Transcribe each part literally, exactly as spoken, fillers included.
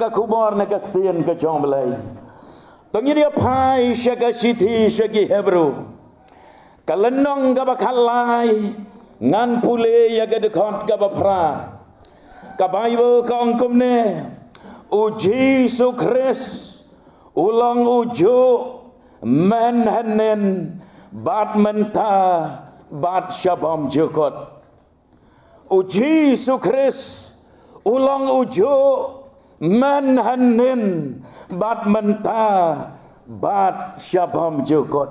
Ka khubor na ka ktien ka jong U Blei. To ngin ïa phai sha ka shithi sha ki Hebru, ka lynnong kaba khatlai, ngan pule ïa ka dkhot kaba phra. Ka Baibl ka ong kumne: U Jisu Khrist u long u juh mynhynnin bad mynta bad shabymjukut. U Jisu Khrist u long u juh mynhynnin bad mynta bad shabymjukut.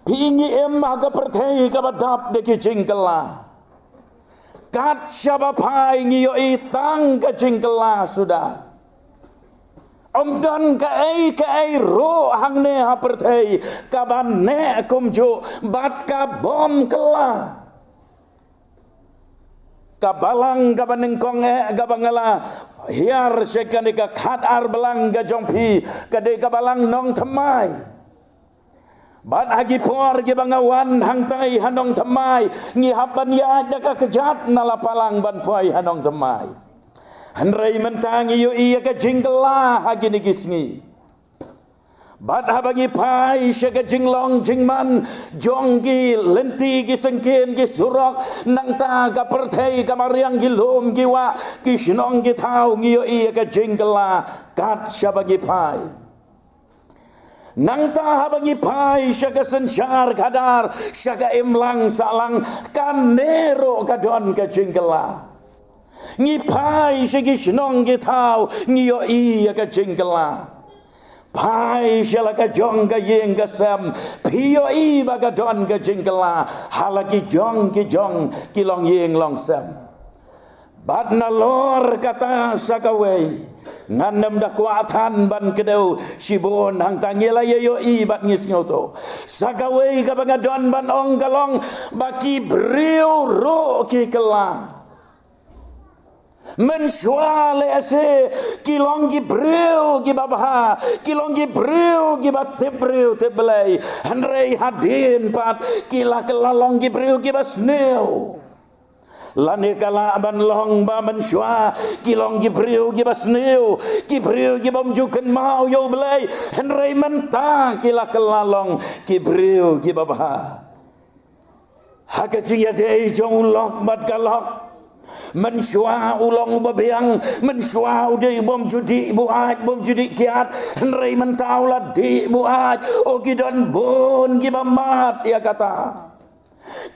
Phi, ngi im ha ka pyrthei kaba dap da ki jingkylla. Kat shaba phai ngi ïohi tang ka jingkylla suda. Ym don kaei kaei ruh hangne ha pyrthei kaba neh kumjuh bad ka bym kylla. Ka balang kaba nyngkong eh kaba nga la hiar sha kane ka khatar balang ka jong phi, ka dei ka balang Nongthymmai. Bad ha ki por kiba nga wan hangtai ha Nongthymmai, ngi hap ban ïaid da ka kjat na Lapalang ban poi ha Nongthymmai. Hynrei mynta ngi ïohi ïa ka jingkylla ha kine ki sngi. Bad haba ngi phai sha ka jinglong jingman jong ki lynti, ki syngkien, ki surok, nangta ka pyrthei ka mariang, ki lum ki wah, ki shnong ki thaw, ngi ïohi ïa ka jingkylla kat shaba ngi phai. Nangta haba ngi phai sha ka synshar khadar, sha ka imlang sahlang, kane ruh ka don ka jingkylla. Ngi phai sha ki shnong ki thaw, ngi ïohi ïa ka jingkylla. Phai sha la ka jong ka ïing ka sem, phi ïohi ba ka don ka jingkylla ha la ki jong ki jong ki longïing longsem. Bad nalor kata sa kawei, ngan nym da kwah than ban kdew shibun, hangta ngi la ïa ïohi bad ngi sngewthuh. Sa kawei kaba nga don ban ong ka long ba ki briew ruh ki kylla. Mynshuwa lehse ki long ki briew kiba bha, ki long ki briew kiba tip briew tip Blei. Hynrei hadien pat ki la kylla long ki briew kiba sniew. Lane ka lah ban long ba mynshuwa ki long ki briew kiba sniew, ki briew kibym ju kynmaw ïa U Blei, hynrei mynta ki la kylla long ki briew kiba bha. Ha ka jingïadei jong u lok bad ka lok, mynshuwa u long uba biang, mynshuwa u dei ubym ju dih buaid, bym ju dih kiad, hynrei mynta u la dih buaid. O, ki don bun kiba mad ïa kata.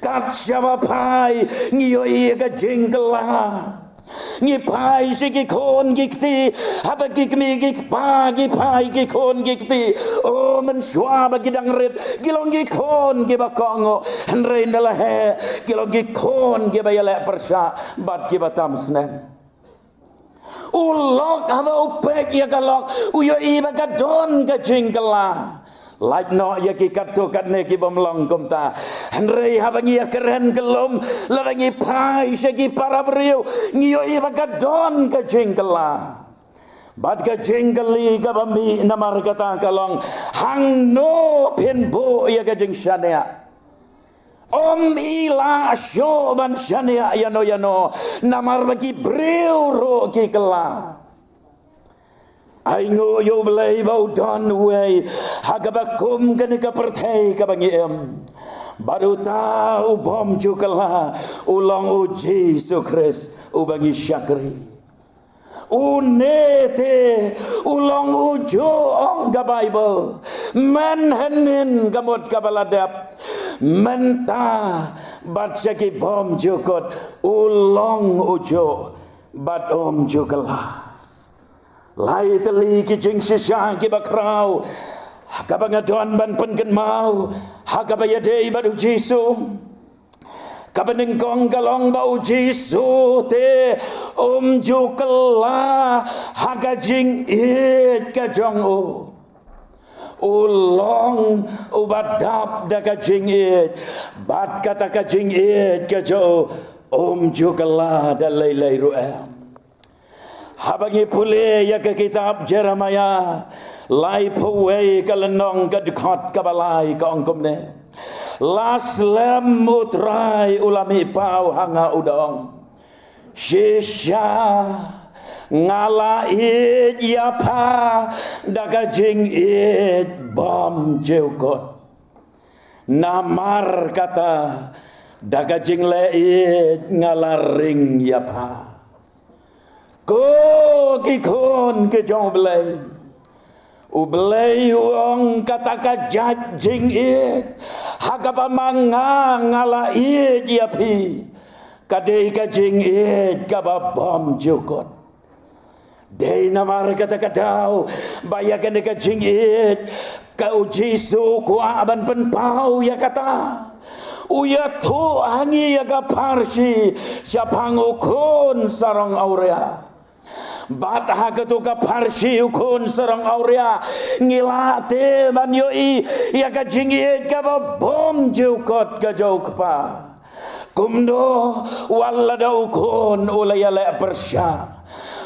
Kat shaba phai ngi ïohi ïa ka jingkylla. Ngi phai sha ki khun ki kti, haba ki kmie ki kpa ki phai ki khun ki kti, o, mynshuwa ba ki dang rit ki long ki khun kiba kohnguh, hynrei na la heh ki long ki khun kiba ïaleh pyrshah bad kiba tam snem. U lok haba u peit ïa ka lok u ïohi ba ka don ka jingkylla. Lait noh ïa ki katto katne kibym long kumta. Hynrei haba ngi ïakren kyllum, lada ngi phai sha ki para briew, ngi ïohi ba ka don ka jingkylla. Bad ka jingkylli kaba mih namar kata ka long, hangno phin buh ïa ka jingshaniah? Ym i lah shuh ban shaniah ïano ïano, namar ba ki briew ruh ki kylla. Ai nguh ïa U Blei ba u don uwei ha kaba kum kane ka pyrthei kaba ngi im. Bad uta u bym ju kylla u long U Jisu Khrist uba ngi shakri. Une te u long u juh, ong ka Baibl, mynhynnin ka mut kaba la dep, mynta bad sha ki bymjukut u long u juh bad um ju kylla. Lai tylli ki jingshisha kiba khraw kaba nga don ban pynkynmaw ha kaba ïadei bad U Jisu. Kaba nyngkong ka long ba U Jisu te um ju kylla ha ka jingïeit ka jong u. U long uba dap da ka jingïeit, bad kata ka jingïeit ka jong u um ju kylla da lei lei ruh em. Haba ngi pule ïa ka kitab Jeremaïah laiphew wei ka lynnong ka dkhot kaba lai ka ong kumne: La slem U Trai u la mih paw ha nga u da ong, shisha Nga la ïeit ïa pha da ka jingïeit bymjukut. Namar kata, da ka jingleh ïeit nga la ring ïa pha. Ko ki khun ki jong U Blei, U Blei u ong kata ka jait jingïeit ha kaba ma nga nga la ïeit ïa phi, ka dei ka jingïeit kaba bymjukut. Dei namar kata ka daw ba ïa kane ka jingïeit ka U Jisu u kwah ban pynpaw ïa kata. U ïathuh ha ngi ïa ka pharshi shaphang u khun sarong awria. Bad ha kato ka pharshi u khun sarong awria, ngi lah te ban ïohi ïa ka jingïeit kaba bymjukut ka jong u kpa. Kumno, wat lada u khun u la ïaleh pyrshah,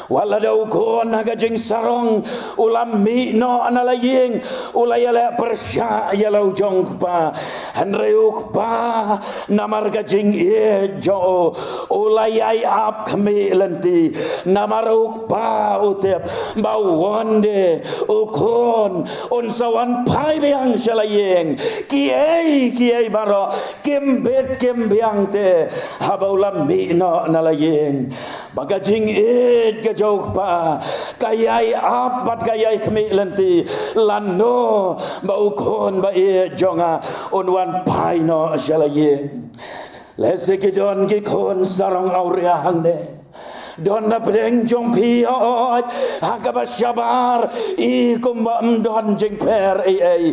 wat lada u khun ha ka jingsarong u la mih noh na la ïing, u la ïaleh pyrshah ïa la u jong u kpa. Hynrei u kpa, namar ka jingïeit jong u, u la ïai ap khmih lynti. Namar u kpa u tip ba one day u khun un sa wan phai biang sha la ïing. Kiei kiei baroh kim bit kim biang te haba u la mih noh na la ïing. Ba ka jingïeit ka jong u kpa ka ïai ap bad ka ïai khmih lynti, lano ba u khun ba ïeit jong nga un wan phai noh sha la ïing. Lehse ki don ki khun sarong awria hangne. Don na pdeng jong phi, hooid, ha kaba shabar, i kumba ym don jingpher ei ei.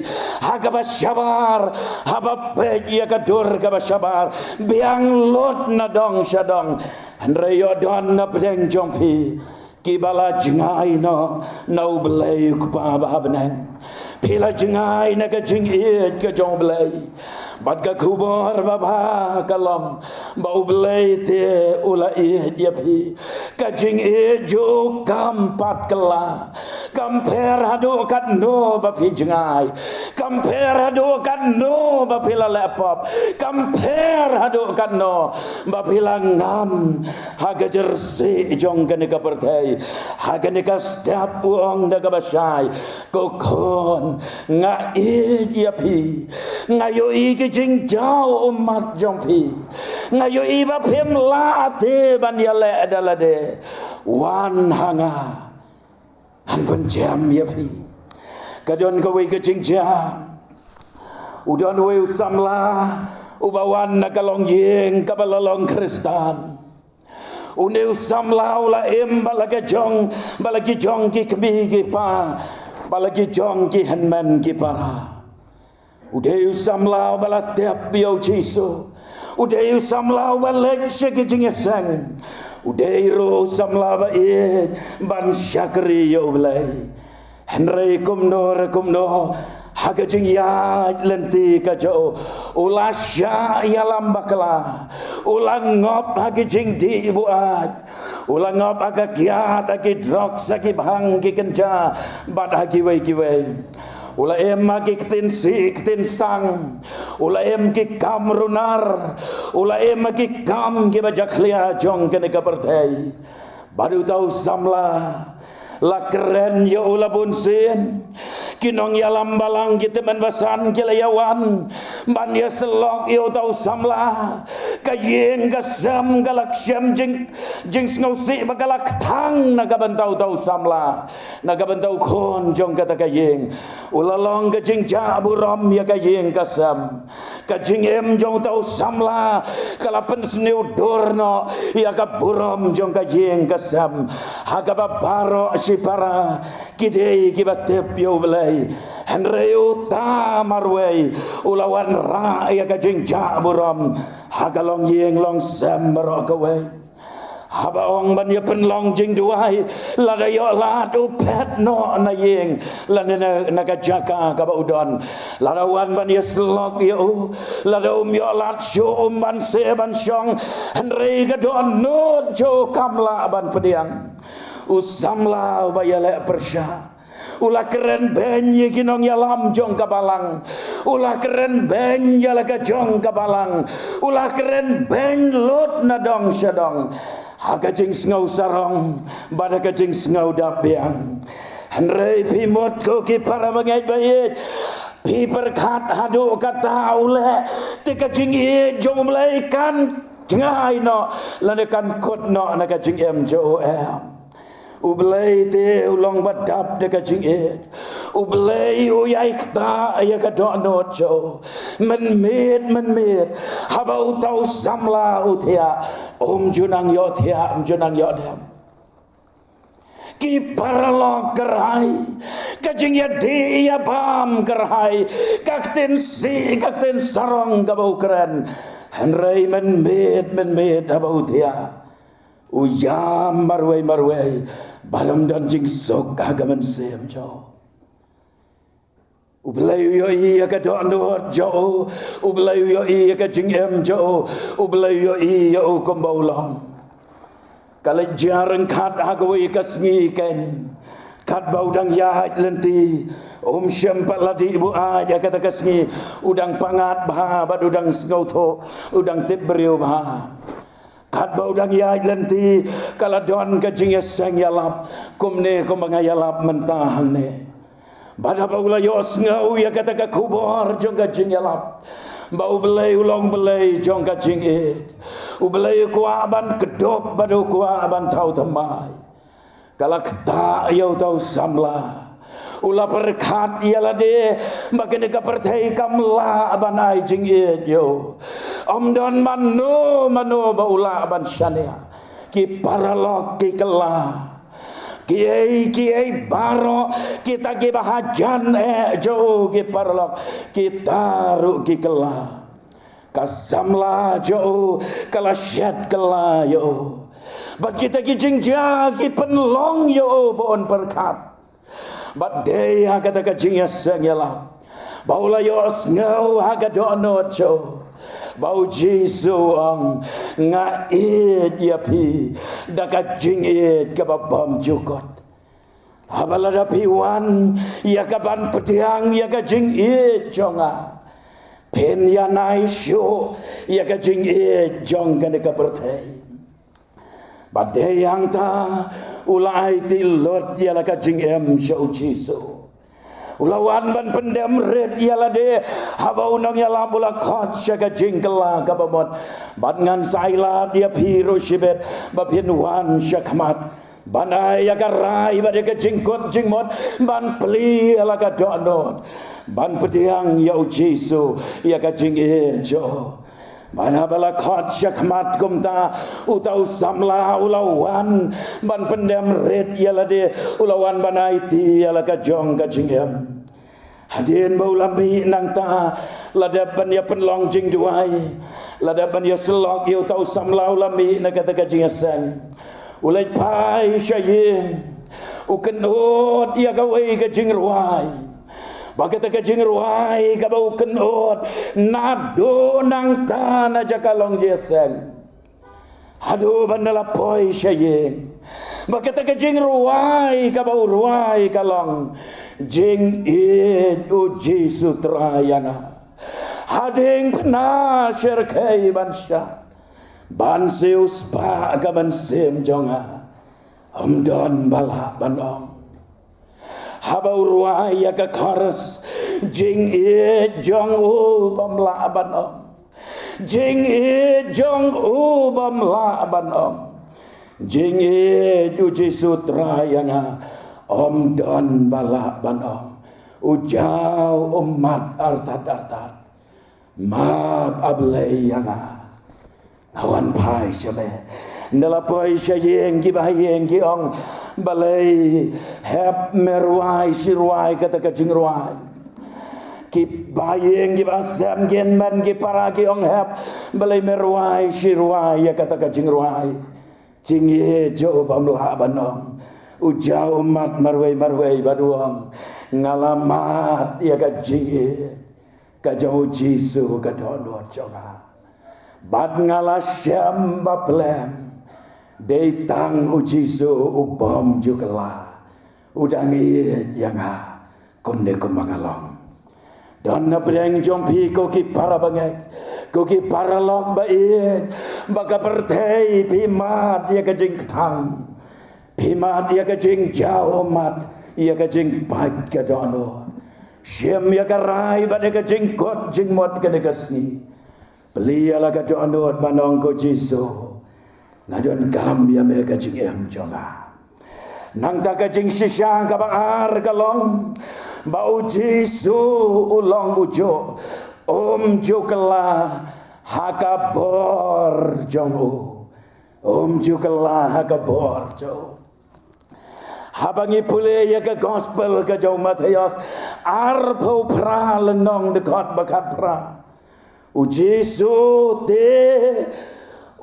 Ha kaba shabar, haba peit ïa ka dur kaba shabar, biang lut na dong sha dong. Hynrei ïoh don na pdeng jong phi kiba la jngai noh na U Blei u Kpa ba ha bneng. Phi la jngai na ka jingïeit ka jong U Blei. Bad ka khubor babha ka long ba U Blei te u la ïeit ïa phi. Ka jingïeit jong u kam pat kylla. Kam pher haduh katno ba phi jngai. Kam pher haduh katno ba phi la leh pop. Kam pher haduh katno ba phi la ngam ha ka jersey jong kane ka pyrthei. Ha kane ka step u ong da kaba shai, ko khun, nga ïeit ïa phi. Nga ïohi ki jingjaw ummat jong phi. Nga ïohi ba phim lah te ban ïaleh da lade. Wan ha nga. Ngan pynjem ïa phi. Ka don kawei ka jingjia. U don uwei u samla uba wan na ka longïing kaba la long Khristan. Une u samla u la im bad la ka jong, bad la ki jong ki kmie ki kpa, bad la ki jong ki hynmen ki para. U dei u samla uba la tep ïa U Jisu. U dei u samla uba leit sha ki jingïaseng. U dei ruh u samla ba ïeit ban shakri ïa U Blei. Hynrei kumno re kumno, ha ka jingïaid lynti ka jong u, u la shah ïalam bakla. U la ngop ha ki jingdih buaid. U la ngop ha ka kiad, ha ki drugs, ha ki bhang, ki kynja, bad ha kiwei kiwei. U la im ha ki ktien sih ktien sang. U la im ki kam runar. U la im ha ki kam kiba jakhlia jong kane ka pyrthei. Bad uta u samla la kren ïa u la bun sien. Ki nongïalam balang, ki tymmen basan ki la ïawan ban ïasyllok ïa uta u samla. Ka ïing ka sem ka la kshem jing, jingsngewsih ba ka la kthang na ka bynta uta u samla, na ka bynta u khun jong kata ka ïing. U la long ka jingjah burom ïa ka ïing ka sem. Ka jingim jong uta u samla ka la pynsniew dur noh ïa ka burom jong ka ïing ka sem. Ha kaba baroh shipara ki dei kiba tip ïa U Blei. Hynrei uta marwei u la wanrah ïa ka jingjah burom ha ka longïing longsem baroh kawei. Haba ong ban ïa pynlong jingduwai, lada ïoh lad u phet noh na ïing, lane na, na ka jaka kaba u don. Lada wan ban ïasyllok ïa u, lada um ïoh lad shuh, um banse ban shong, hynrei ka dohnud jong u kam lah ban pdiang. U samla uba ïaleh pyrshah u la kren beiñ ïa ki nongïalam jong ka balang. U la kren beiñ ïa la ka jong ka balang. U la kren beiñ lut na dong sha dong. ha ka jingsngew sarong bad ha ka jingsngew dap biang. Hynrei phi mut ko ki para bangeit ba ïeit, phi pyrkhat haduh katta u leh, te ka jingïeit jong U Blei kan jngai noh lane kan kut noh na ka jingim jong u em? U Blei te u long ba dap da ka jingïeit. U Blei u ïai ktah ïa ka dohnud jong u. Mynmiet mynmiet haba uta u samla u thiah, um ju nang ïohthiah, um ju nang ïohdem. Ki paralok kyrhai, ka jingïadih ïabam kyrhai, ka ktien sih ka ktien sarong kaba u kren. Hynrei mynmiet mynmiet haba u thiah, u ïam marwei marwei, ba ym don jingsuk ha ka mynsiem jong u. U Blei u ïohi ïa ka dohnud jong u. U Blei u ïohi ïa ka jingim jong u. U Blei u ïohi ïa u kumba u long. Ka leit jia ryngkat ha kawei ka sngi keiñ, katba u dang ïaid lynti. Um shym pat la dih buaid ïa kata ka sngi. U dang pyngngad bha bad u dang sngewthuh, u dang tip briew bha. Katba u dang ïaid lynti, ka la don ka jingïaseng ïalap, kumne kumba nga ïalap mynta hangne. Bad haba u la ïohsngew ïa kata ka khubor jong ka jingïalap, ba U Blei u long Blei jong ka jingïeit, U Blei u kwah ban kdup bad u kwah ban thaw thymmai, ka la ktah ïa uta u samla. U la pyrkhat ïa lade ba kane ka pyrthei kam lah ban ai jingïeit ïa u. Ym don mano mano ba u lah ban shaniah. Ki paralok ki kylla. Kiei kiei baroh, kita kiba hajan eh jong u, ki paralok, kita ruh ki kylla. Ka samla jong u ka la shet kylla ïa u. Bad kita ki jingjia ki pynlong ïa u ba un pyrkhat. Bad dei ha kata ka jingïaseng ïalap ba u la ïohsngew ha ka dohnud jong u, ba U Jisu u ong, nga ïeit ïa phi da ka jingïeit kaba bymjukut. Haba lada phi wan ïa ka ban pdiang ïa ka jingïeit jong nga, phin ïanai shuh ïa ka jingïeit jong kane ka pyrthei. Bad dei hangta u la aiti lut ïa la ka jingim sha U Jisu. U la wan ban pyndem rit ïa lade, haba u nongïalap u la khot sha ka jingkylla kaba mut. Bad ngan sa ai lad ïa phi ruh shibit ba phin wan sha khmat, ban ai ïa ka rai bad ïa ka jingkut jingmut, ban plie ïa la ka dohnud, ban pdiang ïa U Jisu ïa ka jingïeit jong u. Bad haba la khot sha khmat kumta, uta u samla u la wan ban pyndem rit ïa lade, u la wan ban aiti ïa la ka jong ka jingim. Hadien ba u la mih nangta, la dep ban ïa pynlong jingduwai, la dep ban ïa syllok ïa uta u samla u la mih na kata ka jingïaseng. U leit phai sha ïing, u kynnoh ïa kawei ka jingrwai. Ba kata ka jingrwai kaba u kynnoh naduh nangta na jaka long jingïaseng, haduh ban da la poi sha ïing, ba kata ka jingrwai kaba u rwai ka long, Jingïeit U Jisu Trai ïa nga, hadien phna syrkhei ban shah, ban siew spah ka mynsiem jong nga, ym don ba lah ban ong. Haba u rwai ïa ka chorus, Jingïeit jong u bym lah ban ong. Jingïeit jong u bym lah ban ong. Jingïeit U Jisu Trai ïa nga, ym don ba lah ban ong. U jaw ummat artat artat. Map A Blei ïa nga. Nga wan phai sha me. Nda la poi sha ïing, kiba ha ïing ki ong, balei hep me rwai shi rwai kata ka jingrwai? Kiba ha ïing, kiba ha sem, ki hynmen ki para ki ong, hep, balei me rwai shi rwai ïa kata ka jingrwai? Jingïeit jong u bym lah ban ong. U jaw ummat marwei marwei bad u ong, nga la mad ïa ka jingïeit ka jong U Jisu ka dohnud jong nga. Bad nga la shem ba plem, dei tang U Jisu u bym ju kylla, u dang ïeit ïa nga kumne kumba nga long. Don na pdeng jong phi ko ki para bangeit, ko ki paralok ba ïeit, ba ka pyrthei phi mad ïa ka jingkthang, phi mad ïa ka jingjaw, mad ïa ka jingpait ka dohnud. Shim ïa ka rai bad ïa ka jingkut jingmut kane ka sngi. Plie ïa la ka dohnud, ban ong, ko Jisu, nga donkam ïa me ka jingim jong nga. Nangta ka jingshisha kaba ar ka long ba U Jisu u long ujuh, um ju kylla ha ka bor jong u. Um ju kylla ha ka bor jong u. Haba ngi pule ïa ka gospel ka jong u Mathaios arphew phra, lynnong dkhot ba khatphra, U Jisu te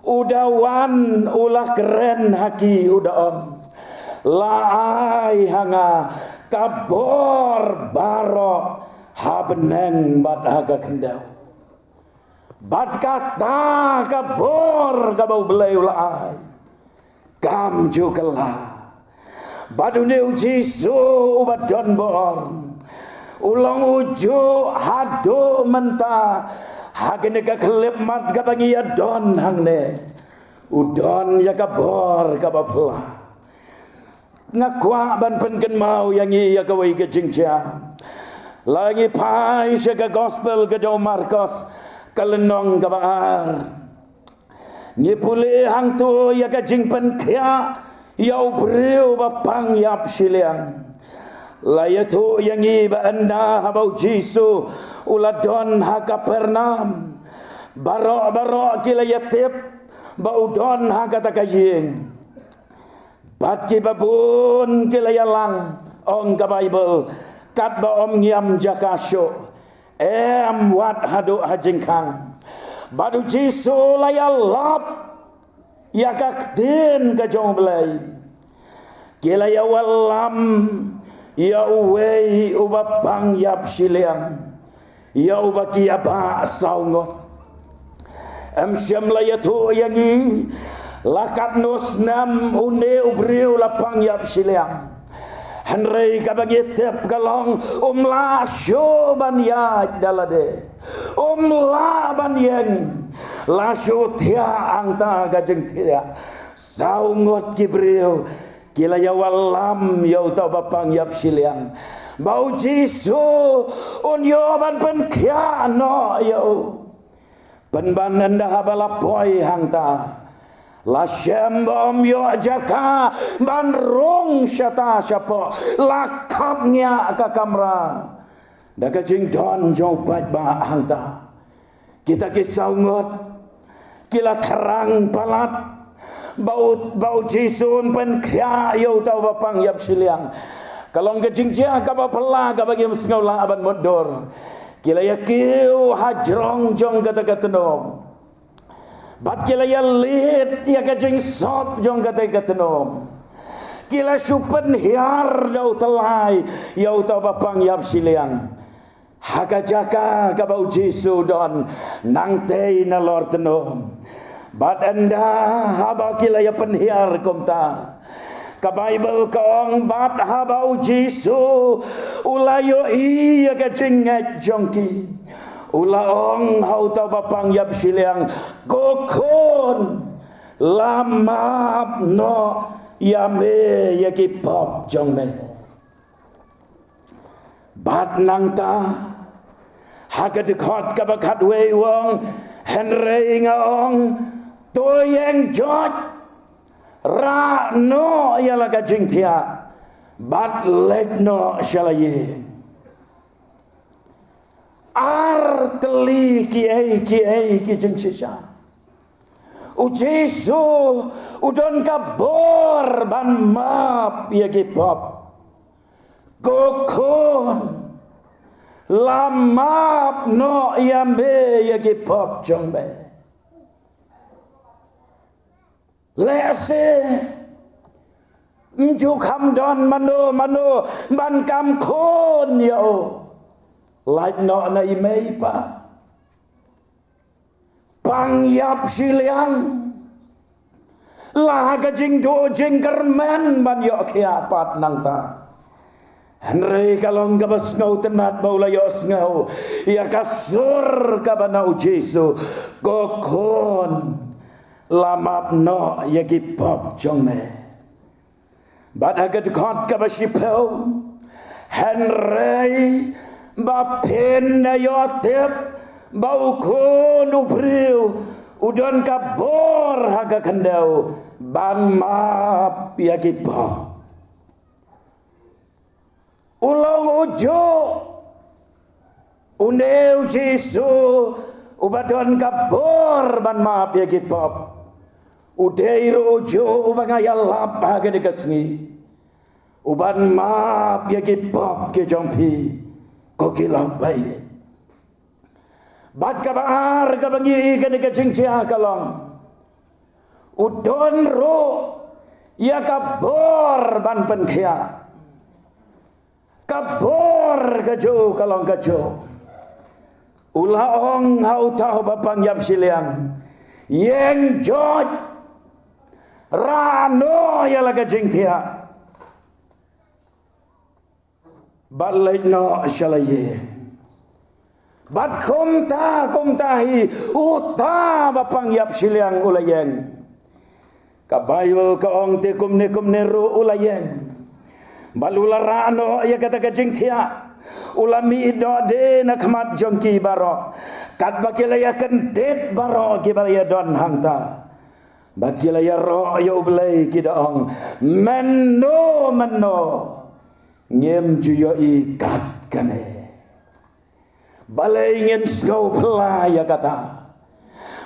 u da wan, u la kren ha ki, u da ong, la ai ha nga ka bor baroh ha bneng bad ha ka khyndew. Bad kata ka bor kaba U Blei u la ai, kam ju kylla. Bad une U Jisu uba don bor u long ujuh haduh mynta. Ha kane ka khyllipmat kaba ngi ïa don hangne, u don ïa ka bor kaba phylla. Nga kwah ban pynkynmaw ïa ngi ïa kawei ka jingjia. La ngi phai sha ka gospel ka jong u Markos, ka lynnong kaba ar, ngi pule hangto ïa ka jingpynkhiah ïa u briew ba pang ïap shiliang. La ïathuh ïa ngi ba ynda haba U Jisu u la don ha Kapernaum, baroh baroh ki la ïatip ba u don ha kata ka ïing. Bad kiba bun ki la ïalang, ong ka Baibl, katba ym ngiam jaka shuh, em wat haduh ha jingkhang. Bad U Jisu la ïalap ïa ka ktien ka jong U Blei. Ki la ïawallam ïa uwei uba pang ïap shiliang, ïa uba ki ïa bah saw ngut. Em shym la ïathuh ïa ngi la katno snem une u briew la pang ïap shiliang. Hynrei kaba ngi tip ka long um lah shuh ban ïaid da lade, um lah ban ïeng. La shu thiah hangta ka jingthiah. Saw ngut ki briew ki la ïawallam ïa uta uba pang ïap shiliang ba U Jisu un ïoh ban pynkhiah noh ïa u. Pynban ynda haba la poi hangta, la shem ba ym ïoh jaka ban rung shata shapoh, la khap ngiah ka kamra da ka jingdon jong u paidbah hangta. Kita ki saw ngut ki la thrang palat ba U, ba U Jisu un pynkhiah ïa uta uba pang ïap shiliang. Ka long ka jingjia kaba phylla kaba ngim sngew lah ban mutdur. Ki la ïa kiew ha jrong jong kata ka tnum. Bad ki la ïa leit ïa ka jingsop jong kata ka tnum. Ki la shu pynhiar da u tyllai ïa uta uba pang ïap shiliang ha ka jaka kaba U Jisu u don nangtei nalor tnum. Bad ynda haba ki la ïa pynhiar kumta, ka Baibl ka ong, bad haba U Jisu u la ïohi ïa ka jingngeit jong ki, u la ong ha uta uba pang ïap shiliang, ko khun, la map noh ïa me ïa ki pop jong me. Bad nangta ha ka dkhot kaba khatwei u ong, hynrei nga ong, to ïeng joit, rah noh ïa la ka jingthiah bad leit noh sha la ïing. Ar tylli kiei kiei ki jingshisha. U Jisu u don ka bor ban map ïa ki pop. Ko khun, la map noh ïa me ïa ki pop jong me. Lehse ym ju kham don mano mano ban kam khun ïa u. Lait noh na i mei pa. Pang ïap shiliang. La ha ka jingduh jingkyrmen ban ïoh khiah pat nangta. Hynrei ka long kaba sngewtynnat ba u la ïohsngew ïa ka sur kaba na U Jisu, ko khun, la map noh ïa ki pop jong me. Bad ha ka dkhot kaba shiphew, hynrei ba phin da ïoh tip ba U Khun u briew u don ka bor ha ka khyndew ban map ïa ki pop. U long ujuh une U Jisu uba don ka bor ban map ïa ki pop. U dei ruh ujuh uba nga ïalap ha kane ka sngi uban map ïa ki pop ki jong phi, ko ki lok ba ïeit. Bad kaba ar kaba ngi i kane ka jingjia ka long, u don ruh ïa ka bor ban pynkhiah. Ka bor ka jong u ka long kajuh. U la ong ha uta uba pang ïap shiliang, ïeng joit, rah noh ïa la ka jingthiah bad leit noh sha la ïing. Bad kumta kumta hi uta ba pang ïap shiliang u la ïeng. Ka Baibl ka ong te kumne kumne ruh u la ïeng. Bad u la rah noh ïa kata ka jingthiah. U la mih noh de na khmat jong ki baroh, katba ki la ïa kyndit baroh kiba la ïa don hangta. Bad ki la ïaroh ïa U Blei ki da ong, mynno mynno ngim ju ïohi kat kane. Balei ngin sngew phylla ïa kata?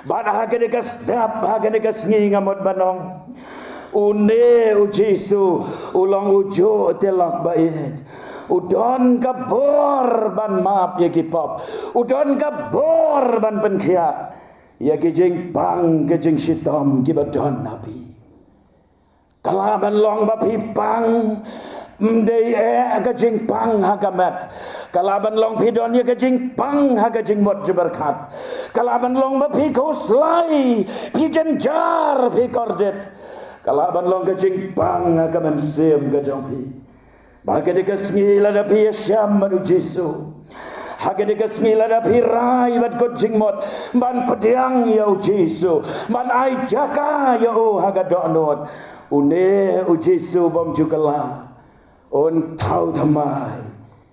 Bad ha kane ka step, ha kane ka sngi nga mut ban ong, une U Jisu u long ujuh te lok ba ïeit. U don ka bor ban map ïa ki pop. U don ka bor ban pynkhiah ïa ki jingpang ki jingshitom kiba don ha phi. Ka lah ban long ba phi pang, ym dei eh ka jingpang ha ka met. Ka lah ban long phi don ïa ka jingpang ha ka jingmut jingpyrkhat. Ka lah ban long ba phi khuslai, phi jynjar, phi kordit. Ka lah ban long ka jingpang ha ka mynsiem ka jong phi. Ba ha kane ka sngi lada phi ïashem bad U Jisu, ha kane ka sngi lada phi rai bad kut jingmut ban pdiang ïa U Jisu, ban ai jaka ïa u ha ka dohnud, une U Jisu bym ju kylla un thaw thymmai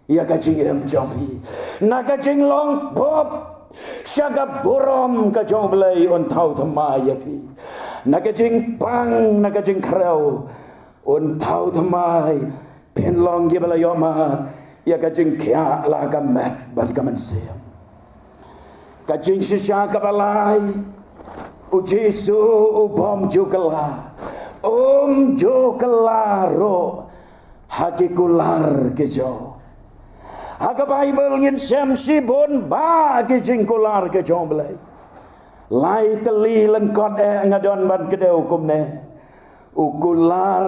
ïa ka jingim jong phi. Na ka jinglong pop sha ka burom ka jong U Blei un thaw thymmai ïa phi. Na ka jingpang, na ka jingkhrew un thaw thymmai. Phin long kiba la ïoh mad ïa ka jingkhiah la ka met bad ka mynsiem. Ka jingshisha kaba lai, U Jisu u bym ju kylla, um ju kylla ruh ha ki kular ki jong u. Ha ka Baibl ngin shem shibun bah ki jingkular ki jong U Blei. Lai tylli lyngkot eh nga don ban kdew kumne. U kular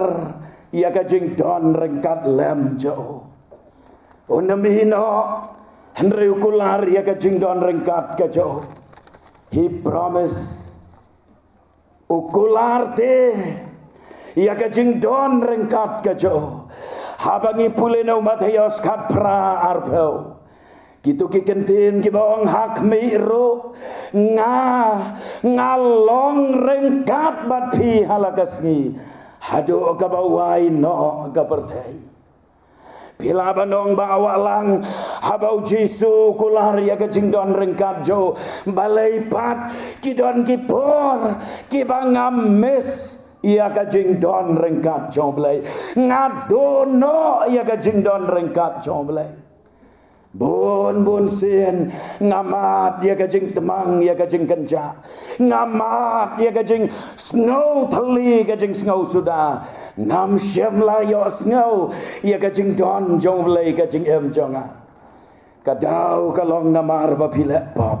ïa ka jingdon ryngkat lem jong u. Un ym ïehnoh, hynrei u kular ïa ka jingdon ryngkat ka jong u. He promise. U kular te ïa ka jingdon ryngkat ka jong u. Haba ngi pule na u Mathaios khatphra arphew, kito ki kyntien kiba ong, ha khmih ruh nga, nga long ryngkat bad phi ha la ka sngi haduh kaba wai noh ka pyrthei. Phi lah ban ong ba wah lang, haba U Jisu u kular ïa ka jingdon ryngkat jong u, balei pat ki don ki por kiba nga miss ïa ka jingdon ryngkat jong U Blei, nga duh noh ïa ka jingdon ryngkat jong U Blei. Bun bun sien nga mad ïa ka jingtmang, ïa ka jingkynjah. Nga mad ïa ka jingsngew thylli, ka jingsngew suda. Ngam shym la ïohsngew ïa ka jingdon jong U Blei, ka jingim jong nga. Ka daw ka long namar ba phi leh pop.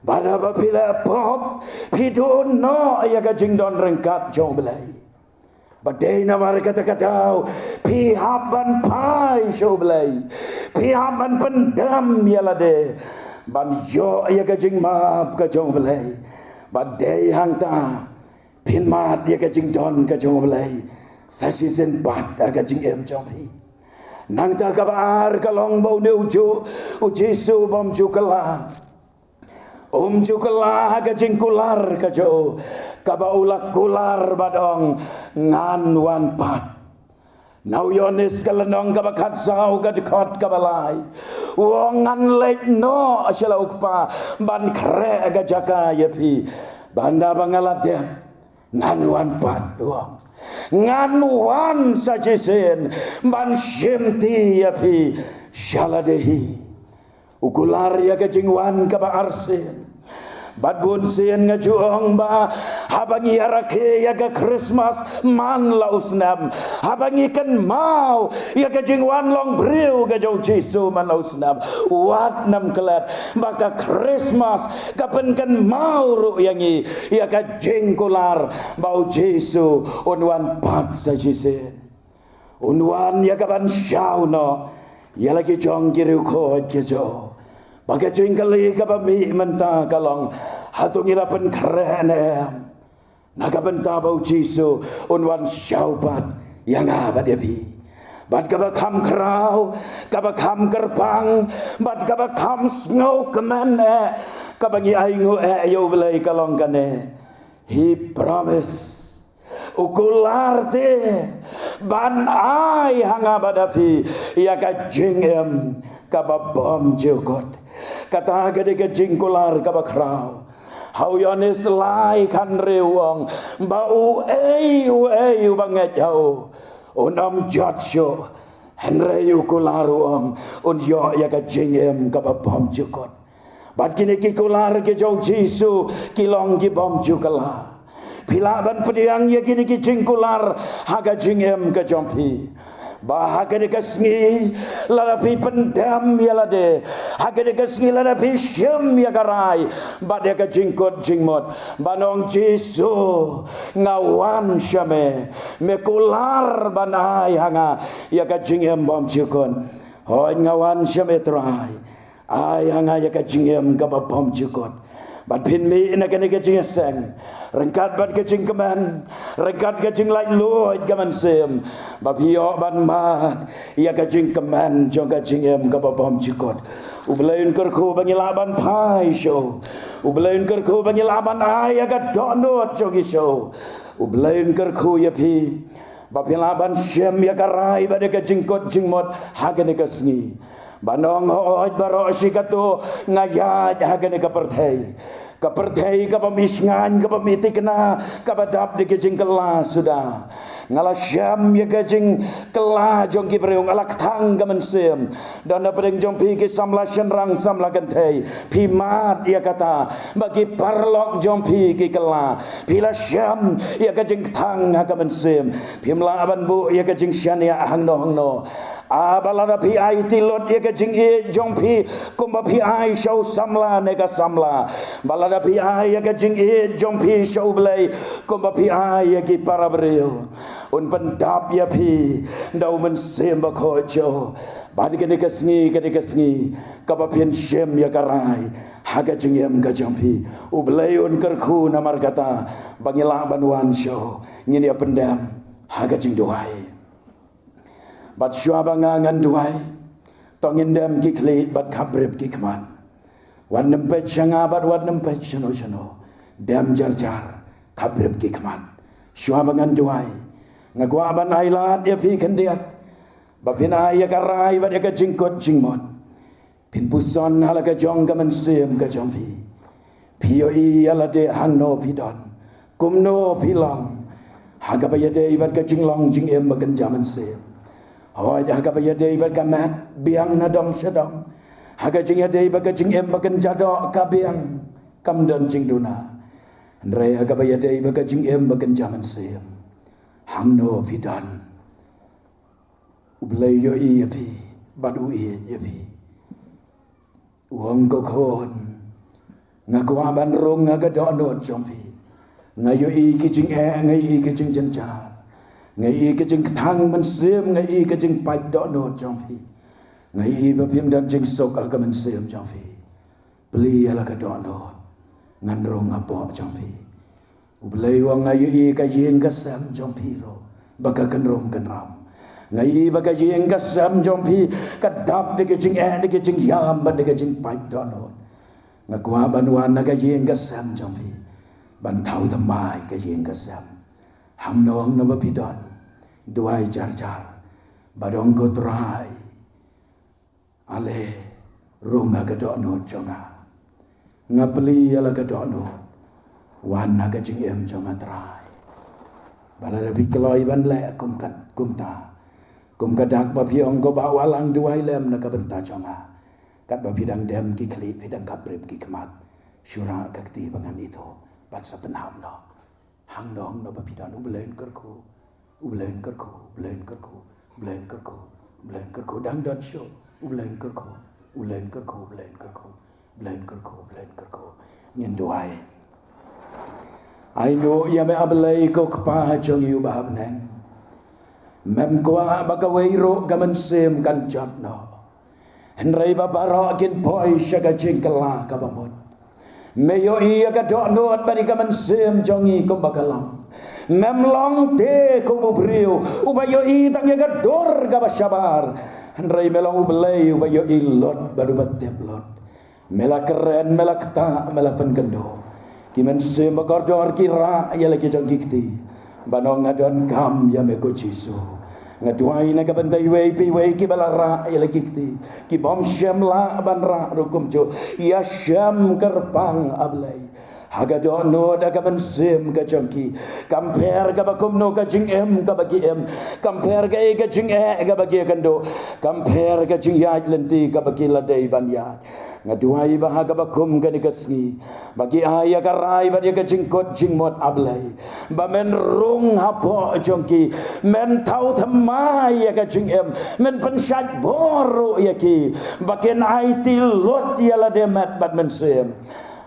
Bad haba phi leh pop, phi duh noh ïa ka jingdon ryngkat jong U Blei. Ba dei namar kata ka daw phi hap ban phai sha U Blei. Phi hap ban pyndem ïa lade ban ïoh ïa ka jingmap ka jong U Blei. Ba dei hangta phin mad ïa ka jingdon ka jong U Blei sa shisien pat ha ka jingim jong phi. Nangta kaba ar ka long ba une ujuh U Jisu bym ju kylla Um ju kylla ha ka jingkular ka jong u, kaba u la kular bad ong, ngan wan pat. Na u Ïoannis ka lynnong kaba khatsaw ka dkhot kaba lai, u ong, ngan leit noh sha la u Kpa ban khreh ka jaka ïa phi. Bad haba nga la dep, ngan wan pat, u ong. Ngan wan sa shisien ban shimti ïa phi sha lade hi. U kular ïa ka jingwan kaba arsien. Bad bunsien nga ju ong ba haba ngi ïarakhe ïa ka Khristmas man la u snem, haba ngi kynmaw ïa ka jingwan long briew ka jong u Jisu man la u snem, wat nym klet ba ka Khristmas ka pynkynmaw ruh ïa ngi ïa ka jingkular ba u Jisu un wan pat sa shisien. Un wan ïa ka ban shaw noh ïa la ki jong ki riewkhuid ki jong u. Ba ka jingkylli kaba mih mynta ka long, hato ngi la pynkhreh ne em na ka bynta ba u Jisu un wan shaw pat ïa nga bad ïa phi? Bad kaba kham khraw, kaba kham kyrpang, bad kaba kham sngewkmen eh, kaba ngi ainguh eh ïa u Blei ka long kane. He promise. U kular te ban ai ha nga bad ha phi ïa ka jingim kaba bymjukut. Kata ka dei ka jingkular kaba khraw. Ha u Ïoannis lai khathynriew u ong ba uei uei uba ngeit ha u un ym jot shuh, hynrei u kular u ong un ïoh ïa ka jingim kaba bymjukut. Bad kine ki kular ki jong u Jisu ki long ki bym ju kylla. Phi lah ban pdiang ïa kine ki jingkular ha ka jingim ka jong phi. Ba ha kane ka sngi lada phi pyndem ïa lade, ha kane ka sngi lada phi shim ïa ka rai bad ïa ka jingkut jingmut, ban ong, Jisu, nga wan sha me, me kular ban ai ha nga ïa ka jingim bymjukut. Hooid, nga wan sha me Trai. Ai ha nga ïa ka jingim kaba bymjukut. Bad phin mih na kane ka jingïaseng ryngkat bad ka jingkmen, ryngkat ka jinglaitluid ka mynsiem, ba phi ïoh ban mad ïa ka jingkmen jong ka jingim kaba bymjukut. U Blei un kyrkhu ba ngi lah ban phai sha u. U Blei un kyrkhu ba ngi lah ban ai ïa ka dohnud jong ngi sha u. U Blei un kyrkhu ïa phi ba phi lah ban shim ïa ka rai bad ïa ka jingkut jingmut ha kane ka sngi. Ban ong, hooid, baroh shi katta nga ïaid ha kane ka pyrthei, ka pyrthei kaba mih shngaiñ, kaba mih thikna, kaba dap da ki jingkylla suda. Nga la shem ïa ka jingkylla jong ki briew, nga la kthang ka mynsiem. Don na pdeng jong phi ki samla shynrang samla kynthei, phi mad ïa kata ba ki paralok jong phi ki kylla. Phi la shem ïa ka jingkthang ha ka mynsiem. Phim lah ban buh ïa ka jingshaniah hangno hangno. Ah, ba lada phi aiti lut ïa ka jingïeit jong phi kumba phi ai sha u samla ne ka samla, ba lada phi ai ïa ka jingïeit jong phi sha u Blei kumba phi ai ïa ki para briew, un pyndap ïa phi da u Mynsiem Bakhuid jong u. Bad kane ka sngi, kane ka sngi kaba phin shim ïa ka rai ha ka jingim ka jong phi, u Blei un kyrkhu. Namar kata ba ngi lah ban wan sha u, ngin ïa pyndem ha ka jingduwai. Bad shuwa ba nga ngan duwai, to ngin dem ki khlieh bad khapbrip ki khmat. Wat nym peit sha nga bad wat nym peit shano shano. Dem jar jar, khapbrip ki khmat. Shuwa ba ngan duwai, nga kwah ban ai lad ïa phi khyndiat ba phin ai ïa ka rai bad ïa ka jingkut jingmut. Phin puson ha la ka jong ka mynsiem ka jong phi. Phi ïohi ïa lade hangno phi don, kumno phi long, ha kaba ïadei bad ka jinglong jingim ba kynja mynsiem. Hooid, ha kaba ïadei bad ka met biang na dong sha dong, ha ka jingïadei bad ka jingim ba kynja doh ka biang, kam don jingduna. Hynrei ha kaba ïadei bad ka jingim ba kynja mynsiem, hangno phi don. U Blei u ïohi ïa phi bad u ïeit ïa phi. U ong, ko khun, nga kwah ban rung ha ka dohnud jong phi. Nga ïohi ki jingeh, nga ïohi ki jingjynjar, nga ïohi ki jingkthang mynsiem, nga ïohi ki jingpait dohnud jong phi. Nga ïohi ba phim don jingsuk ha ka mynsiem jong phi. Plie ïa la ka dohnud, ngan rung hapoh jong phi. U Blei u ong, nga ïohi ka ïing ka sem jong phi ruh ba ka kynrum kynram. Nga ïohi ba ka ïing ka sem jong phi ka dap da ka jingeh, da ka jingïam bad da ka jingpait dohnud. Nga kwah ban wan na ka ïing ka sem jong phi, ban thaw thymmai ka ïing ka sem. Hangno hangno ba phi don, duwai jar jar, bad ong ko Trai, ale rung ha ka dohnud jong nga. Nga plie ïa la ka dohnud, wan ha ka jingim jong nga Trai. Ba lada phi kloi ban leh kum kat kumta, kum ka dak ba phi ong ko Bah Wahlang, duwai lem na ka bynta jong nga. Katba phi dang dem ki khlieh, phi dang kap brip ki khmat, shu rah ka kti ba ngan ithuh bad sa pynhap noh. Hangno hangno ba phi don, U Blei un kyrkhu, U Blei un kyrkhu, U Blei un kyrkhu, U Blei un kyrkhu, U Blei un kyrkhu, dang don shuh, U Blei un kyrkhu, U Blei un kyrkhu, U Blei un kyrkhu, U Blei un kyrkhu, U Blei un kyrkhu. Ngin duwai. Ai nguh ïa me A Blei ko Kpa jong ngi uba ha bneng. Mem kwah ba kawei ruh ka mynsiem kan jot noh, hynrei ba baroh kin poi sha ka jingkylla kaba mut. Me ïohi ïa ka dohnud bad ïa ka mynsiem jong ngi kumba ka long. Mem long te kum u briew uba ïohi tang ïa ka dur kaba shabar, hynrei me long U Blei uba ïohi lut bad uba tip lut. Me la kren, me la ktah, me la pynkynduh. Ki mynsiem ba kordor ki rah ïa la ki jong ki kti, ban ong nga donkam ïa me ko Jisu. Nga duwai na ka bynta iwei pa iwei kiba la rah ïa la ki kti, ki bym shym lah ban rah ruh kumjuh. Ïa shem kyrpang A Blei ha ka dohnud, ha ka mynsiem ka jong ki. Kam pher kaba kumno ka jingim kaba ki im, kam pher kaei ka jingeh kaba ki ïakynduh, kam pher ka jingïaid lynti kaba ki la dei ban ïaid. Nga duwai ba ha kaba kum kane ka sngi, ba ki ai ïa ka rai bad ïa ka jingkut jingmut A Blei, ba men rung hapoh jong ki, men thaw thymmai ïa ka jingim, men pynshait bor ruh ïa ki, ba kin aiti lut ïa lade met bad mynsiem,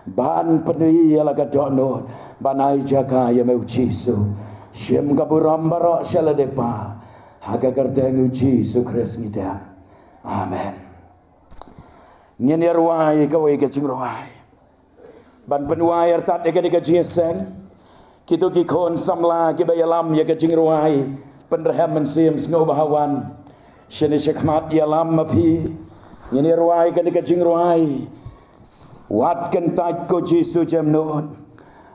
ban pyni ïa la ka dohnud, ban ai jaka ïa me u Jisu. Shim ka burom baroh sha lade Pa, ha ka kyrteng u Jisu Khrist ngi dang. Amen. Ngin ïa rwai kawei ka jingrwai ban pynwai artat ïa kane ka jingïaseng. Kito ki khun samla kiba ïalam ïa ka jingrwai pynrhem mynsiem, sngewbha wan shane shakhmat, ïalam ma phi. Ngin ïa rwai kane ka jingrwai, Wat kyntait ko Jisu jem nud.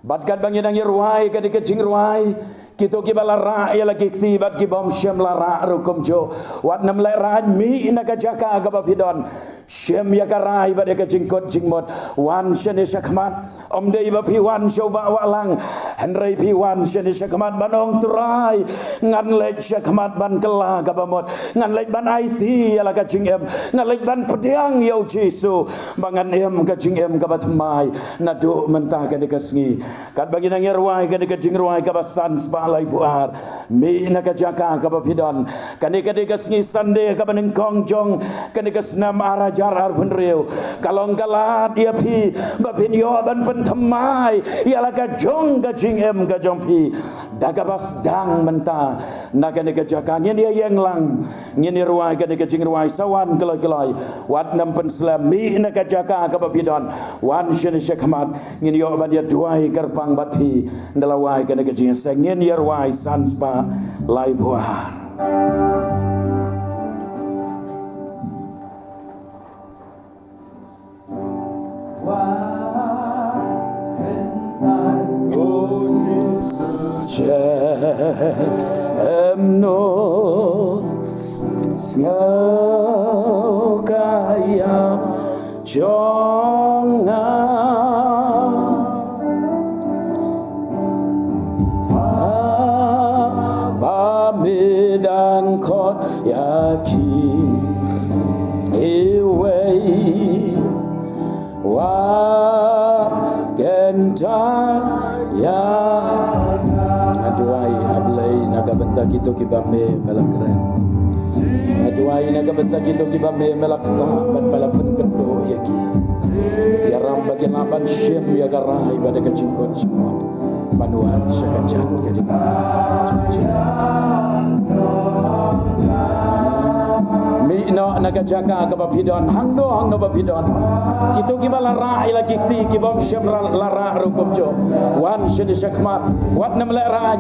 Bad katba ngi dang ïa rwai kane ka jingrwai, kito kiba la rah ïa la ki kti bad ki bym shym la rah ruh kumjuh, wat nym lehrain, mih na ka jaka kaba phi don. Shim ïa ka rai bad ïa ka jingkut jingmut. Wan shane shakhmat. Ym dei ba phi wan sha u Bah Wahlang, hynrei phi wan shane shakhmat ban ong, Trai, ngan leit shakhmat ban kylla kaba mut. Ngan leit ban aiti ïa la ka jingim. Ngan leit ban pdiang ïa u Jisu ba ngan im ka jingim kaba thymmai naduh mynta kane ka sngi. Katba ngi nang ïa rwai kane ka jingrwai kaba san spah laiphew ar, mih na ka jaka kaba phi don. Kane ka dei ka sngi Sunday kaba nyngkong jong kane ka snem ar hajar arphew hynriew. Ka long ka lad ïa phi ba phin ïoh ban pynthymmai ïa la ka jong ka jingim ka jong phi da kaba sdang mynta. Na kane ka jaka ngin ïa ïeng lang, ngin ïa rwai kane ka jingrwai. Sa wan kloi kloi, wat nym pynslem, mih na ka jaka kaba phi don. Wan shane shakhmat, ngin ïoh ban ïa duwai kyrpang bad phi. Nda la wai kane ka jingïaseng, ngin ïa rwai san spah laiphew ar. Jem nud, sngew ka ïam jong nga. Ba me dang khot ïa kiwei, wat kyntait ïa. Nga duwai, A Blei, na ka bynta kito kiba me, me la kren. Nga duwai na ka bynta kito kiba me, me la ktah bad me la pynkynduh ïa ki. Ïaram ba kin lah ban shim ïa ka rai bad ka jingkut jingmut ban wan sha ka jan ka ding. Mih noh na ka jaka kaba phi don, hangno hangno ba phi don. Kito kiba la rah ïa la ki kti, ki bym shym la rah ruh kumjuh, wan shane shakhmat, wat nym lehraiñ.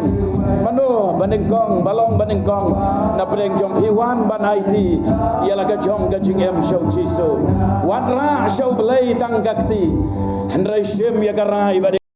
Mano ba nyngkong, ba long ba nyngkong na pdeng jong phi, wan ban aiti ïa la ka jong ka jingim sha U Jisu. Wat rah sha U Blei tang ka kti, hynrei shim ïa ka rai ba